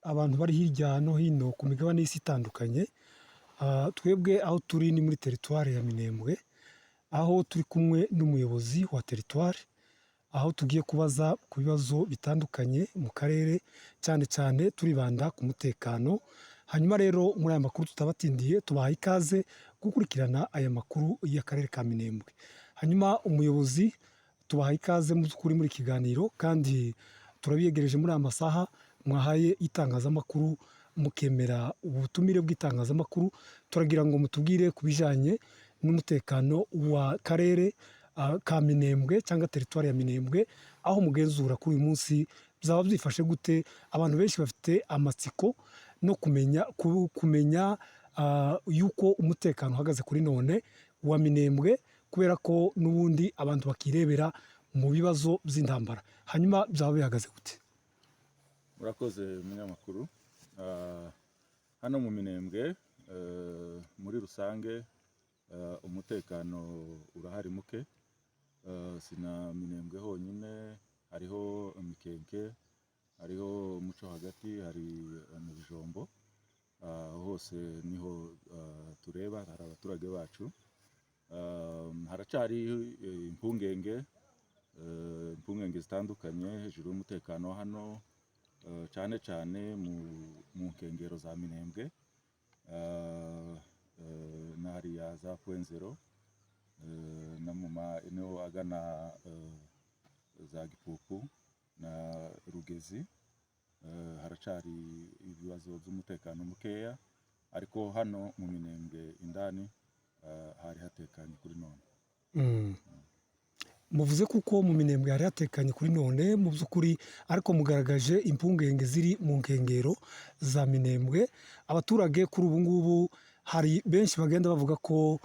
Abantu bari hirya no hino ku migabane y'isi itandukanye. Twebwe aho turi ni muri teritwari ya Minembwe, aho turi kumwe n'umuyobozi wa teritwari, aho tugiye kubaza ku bibazo bitandukanye mu karere, cyane cyane turibanda ku mutekano. Hanyuma rero muri aya makuru tutabatindiye, tubahaye ikaze gukurikirana aya makuru y'akarere ka Minembwe. Hanyuma umuyobozi, tubahaye ikaze mu by'ukuri muri iki kiganiro, kandi turabiyegereje muri aya masaha mwahaye itangazamakuru, mukemera ubutumire bw'itangazamakuru. Turagira ngo mutubwire ku bijyanye n'umutekano wa karere ka Minembwe cyangwa teritwari ya Minembwe, aho mugenzura kuri uyu munsi byaba byifashe gute? Abantu benshi bafite amatsiko no kumenya yuko umutekano uhagaze kuri none wa Minembwe, kubera ko n'ubundi abantu bakirebera mu bibazo by'intambara. Hanyuma byaba bihagaze gute? Murakoze, munyamakuru. Hano mu Minembwe muri rusange umutekano urahari muke. Sina Minembwe honyine, hariho Mikenke, hariho Muco hagati, hari mu Bijombo. Hose niho tureba hari abaturage bacu. Haracari impungenge zitandukanye hejuru y'umutekano hano, cyane cyane mu nkengero za Minembwe na hariya za Point Zéro no mu maeneo agana za Gipupu na Rugezi. Haracari ibibazo by'umutekano mukeya, ariko hano mu Minembwe indani hari hatekanye kuri none. Muvuze kuko mu Minembwe hari hatekanye kuri none mu by'ukuri, ariko mugaragaje impungenge ziri mu nkengero za Minembwe. Abaturage kuri ubu ngubu hari benshi bagenda bavuga ko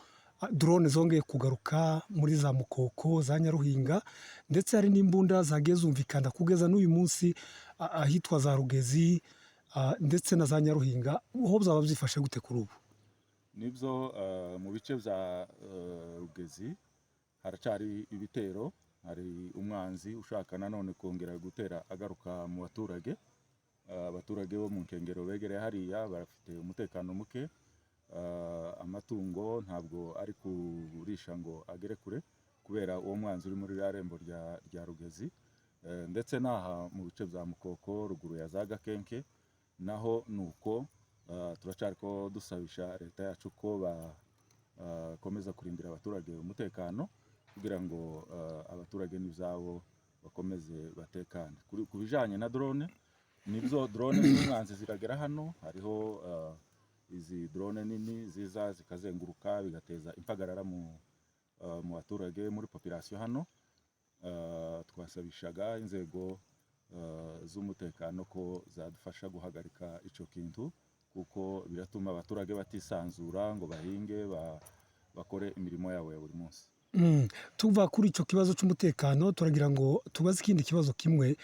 drone zongeye kugaruka muri za Mukoko, za Nyaruhinga, ndetse hari n'imbunda zagiye zumvikana kugeza n'uyu munsi ahitwa za Rugezi ndetse na za Nyaruhinga. Ho byaba byifashe gute kuri ubu? Nibyo, mu bice bya Rugezi haracari ibitero, hari umwanzi ushaka nanone kongera gutera agaruka mu baturage. Abaturage bo mu nkengero begereye hariya bafite umutekano muke. Amatungo ntabwo ari kurisha ngo agere kure kubera uwo mwanzi uri muri ririya rembo rya Rugezi. Ndetse n'aha mu bice bya Mukoko, ruguru ya za Gakenke, naho ni uko. Turacyari ko dusabisha leta yacu ko bakomeza kurindira abaturage umutekano kugira ngo abaturage n'ibyabo bakomeze batekane. Ku bijanye na drone, nibyo, drone z'umwanzi ziragera hano. Hariho izi drone nini ziza zikazenguruka, bigateza impagarara mu baturage, muri population hano. Twasabishaga inzego z'umutekano ko zadufasha guhagarika ico kintu, kuko biratuma abaturage batisanzura ngo bahinge, bakore imirimo yabo ya buri munsi. Tuva kuri icyo kibazo cy'umutekano, turagira ngo tubaze ikindi kibazo kimwe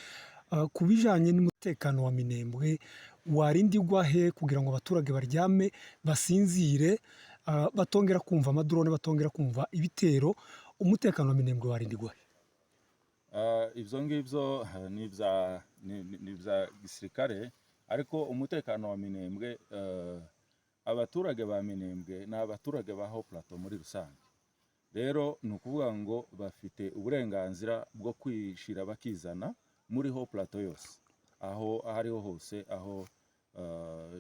ku bijyanye n'umutekano wa Minembwe. Warindigwa he kugira ngo abaturage baryame basinzire, batongera kumva amadrone, batongera kumva ibitero? Umutekano wa Minembwe warindigwa he? Ibyo ngibyo ni ibya gisirikare, ariko umutekano wa Minembwe, abaturage ba Minembwe ni abaturage ba Haut Plateau muri rusange. Rero ni ukuvuga ngo bafite uburenganzira bwo kwishira bakizana muri Haut Plateau yose, aho aho ariho hose, aho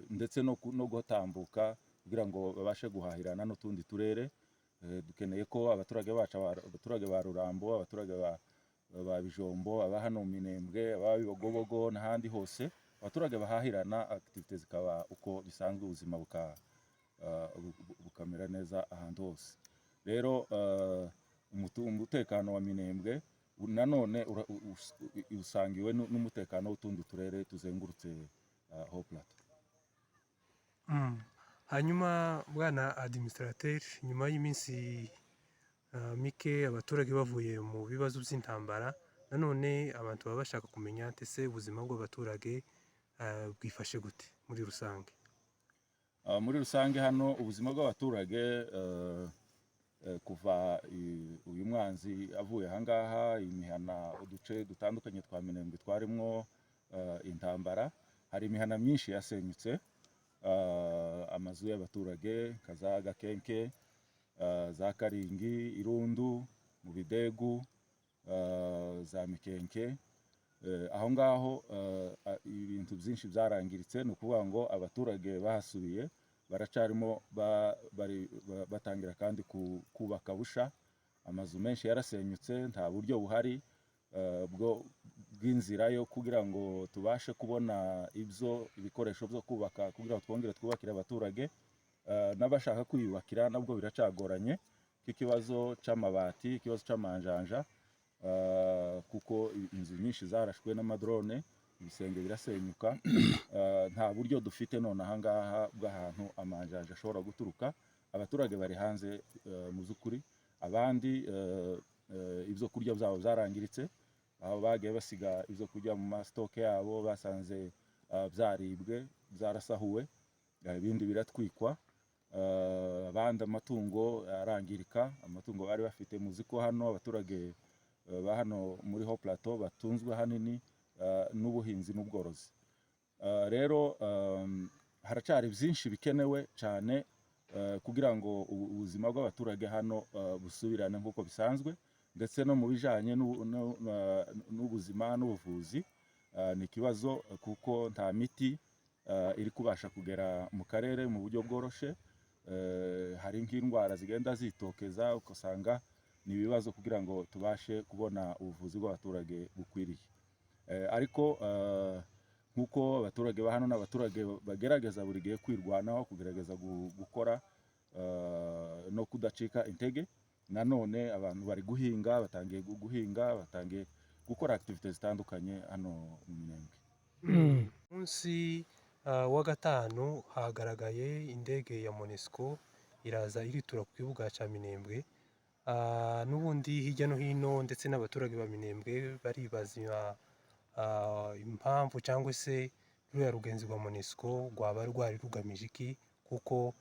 ndetse no gutambuka kugira ngo babashe guhahirana n'utundi turere. Dukeneye ko abaturage bacu, abaturage ba Rurambo, abaturage ba Bijombo, aba hano mu Minembwe, aba Bibogobogo n'ahandi hose, abaturage bahahirana, activités zikaba uko bisanzwe, ubuzima bukamera neza ahantu hose. Rero umutekano wa Minembwe nanone usangiwe n'umutekano w'utundi turere tuzengurutse Haut Plateau. Hanyuma bwana administrateur, nyuma y'iminsi mike abaturage bavuye mu bibazo by'intambara, nanone abantu baba bashaka kumenya ese ubuzima bw'abaturage bwifashe gute muri rusange? Muri rusange hano ubuzima bw'abaturage, kuva uyu mwanzi avuye ahangaha, imihana, uduce dutandukanye twa Minembwe twarimwo intambara, Hari imihana myinshi yasenyutse, amazu y'abaturage nka za Gakenke, za Karingi, Irundu, mu Bidegu, za Mikenke. Aho ngaho ibintu byinshi byarangiritse. Ni ukuvuga ngo abaturage bahasubiye baracarimo batangira kandi kubaka busha. Amazu menshi yarasenyutse, nta buryo buhari bwo bw'inzira yo kugira ngo tubashe kubona ibyo ibikoresho byo kubaka kugira ngo twongere twubakire abaturage. N'abashaka kwiyubakira nabwo biracagoranye, k'ikibazo c'amabati, ikibazo c'amanjanja, kuko inzu nyinshi zarashwe n'amadrone, ibisenge birasenyuka. Nta buryo dufite none ahangaha bw'ahantu amanjanja ashobora guturuka. Abaturage bari hanze mu by'ukuri. Abandi ibyo kurya byabo byarangiritse, aho bagiye basiga ibyo kurya mu masitoke yabo basanze byaribwe, byarasahuwe, ibindi biratwikwa. Abandi amatungo arangirika, amatungo bari bafite. Muzi ko hano abaturage ba hano muri Haut Plateau batunzwe ahanini n'ubuhinzi n'ubworozi. Rero haracari byinshi bikenewe cyane kugira ngo ubuzima bw'abaturage hano busubirane nk'uko bisanzwe, ndetse no mu bijanye n'ubuzima n'ubuvuzi ni ikibazo, kuko nta miti iri kubasha kugera mu karere mu buryo bworoshe. Hari nk'indwara zigenda zitokeza, ugasanga ni ibibazo kugira ngo tubashe kubona ubuvuzi bw'abaturage bukwiriye. Ariko nk'uko abaturage ba hano n'abaturage bagerageza buri gihe kwirwanaho, kugerageza gukora no kudacika intege, nanone abantu bari guhinga, batangiye guhinga, batangiye gukora activités zitandukanye hano mu Minembwe. Munsi wa gatanu hagaragaye indege ya MONUSCO iraza iritura ku kibuga cya Minembwe. N'ubundi hirya no hino ndetse n'abaturage ba Minembwe baribaza impamvu cyangwa se ruriya rugenzi rwa MONUSCO rwaba rwari rugamije iki, kuko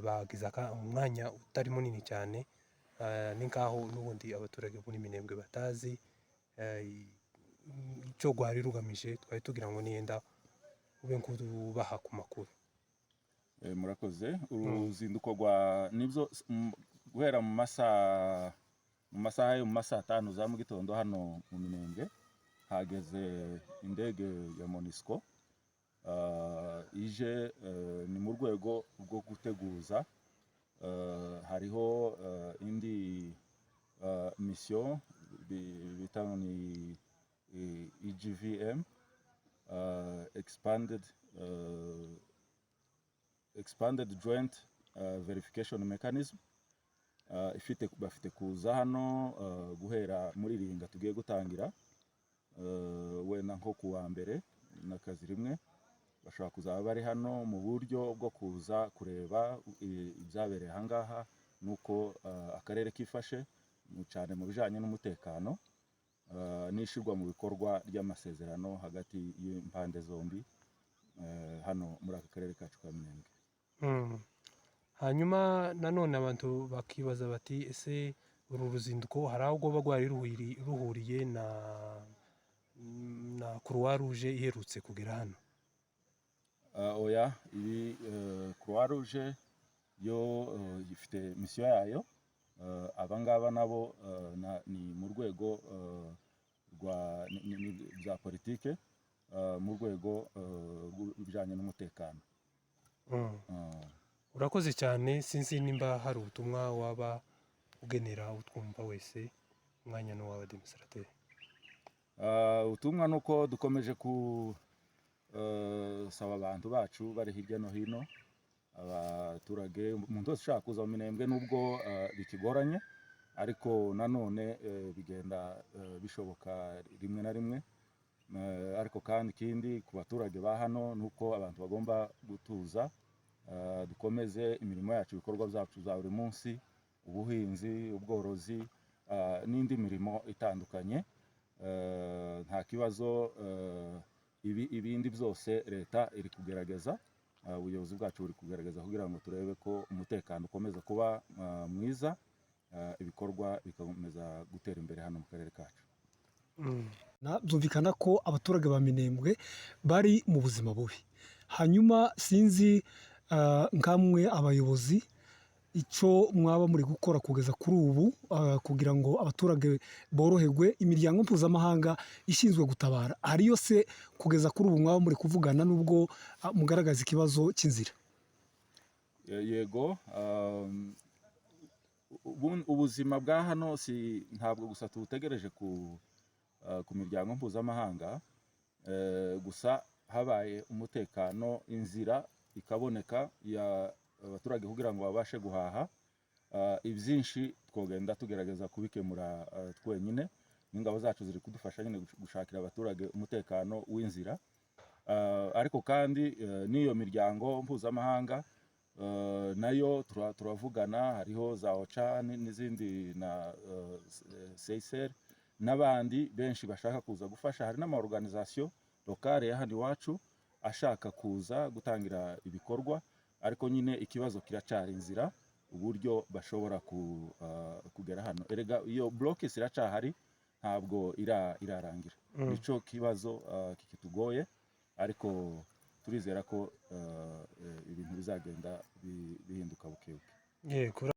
bagize umwanya utari munini cyane. Ni nkaho n'ubundi abaturage muri Minembwe batazi icyo rwari rugamije. Twari tugira ngo niyenda ube nk'ubaha ku makuru. Murakoze. Uruzinduko rwa nibyo guhera mu masaha yo mu masaha 5 za mu gitondo hano mu Minembwe hageze indege ya MONUSCO ije ni mu rwego rwo guteguza. Hariho indi mission bita ngo ni EGVM, expanded joint verification mechanism, ifite bafite kuza hano guhera muri Ringa tugiye gutangira, wenda nko ku wa mbere n'akazi rimwe bashobora kuzaba bari hano mu buryo bwo kuza kureba ibyabereye ahangaha nuko akarere kifashe cyane mu bijanye n'umutekano n'ishirwa mu bikorwa ry'amasezerano hagati y'impande zombi hano muri aka karere kacu ka Minembwe. Hanyuma nanone abantu bakibaza bati: ese uru ruzinduko hari aho rwoba rwari ruhuriye na Croix Rouge iherutse kugera hano? Oya, ibi Croix Rouge yo ifite mission yayo. Aba ngaba nabo ni mu rwego rwa bya politike, mu rwego rw'ibijyanye n'umutekano. Urakoze cyane. Sinzi nimba hari ubutumwa waba ugenera utwumva wese. Umwanya ni uwawe, administrateur. Ubutumwa ni uko dukomeje gusaba abantu bacu bari hirya no hino, abaturage, umuntu wese ushaka kuza mu Minembwe, nubwo bikigoranye, ariko nanone bigenda bishoboka rimwe na rimwe. Ariko kandi ikindi ku baturage ba hano ni uko abantu bagomba gutuza, dukomeze imirimo yacu, ibikorwa byacu bya buri munsi, ubuhinzi, ubworozi n'indi mirimo itandukanye. Nta kibazo, ibindi byose leta iri kugerageza, ubuyobozi bwacu buri kugerageza kugira ngo turebe ko umutekano ukomeza kuba mwiza, ibikorwa bigakomeza gutera imbere hano mu karere kacu. Byumvikana ko abaturage ba Minembwe bari mu buzima bubi. Hanyuma sinzi nkamwe abayobozi icyo mwaba muri gukora kugeza kuri ubu kugira ngo abaturage boroherwe. Imiryango mpuzamahanga ishinzwe gutabara hariyo se kugeza kuri ubu mwaba muri kuvugana, nubwo mugaragaza ikibazo cy'inzira? Yego, ubuzima bwa hano si ntabwo gusa tubutegereje ku miryango mpuzamahanga gusa. Habaye umutekano, inzira ikaboneka ya abaturage kugira ngo babashe guhaha, ibyinshi twogenda tugerageza kubikemura twenyine, n'ingabo zacu ziri kudufasha nyine gushakira abaturage umutekano w'inzira. Ariko kandi n'iyo miryango mpuzamahanga nayo turavugana, hariho za OCHA n'izindi na CICR n'abandi benshi bashaka kuza gufasha. Hari n'ama organisation locale ya hano iwacu ashaka kuza gutangira ibikorwa, ariko nyine ikibazo kiracari inzira, uburyo bashobora kugera hano. Erega iyo blocus iracahari, ntabwo irarangira. Nico kibazo kikitugoye, ariko turizera ko ibintu bizagenda bihinduka buke buke. Yego.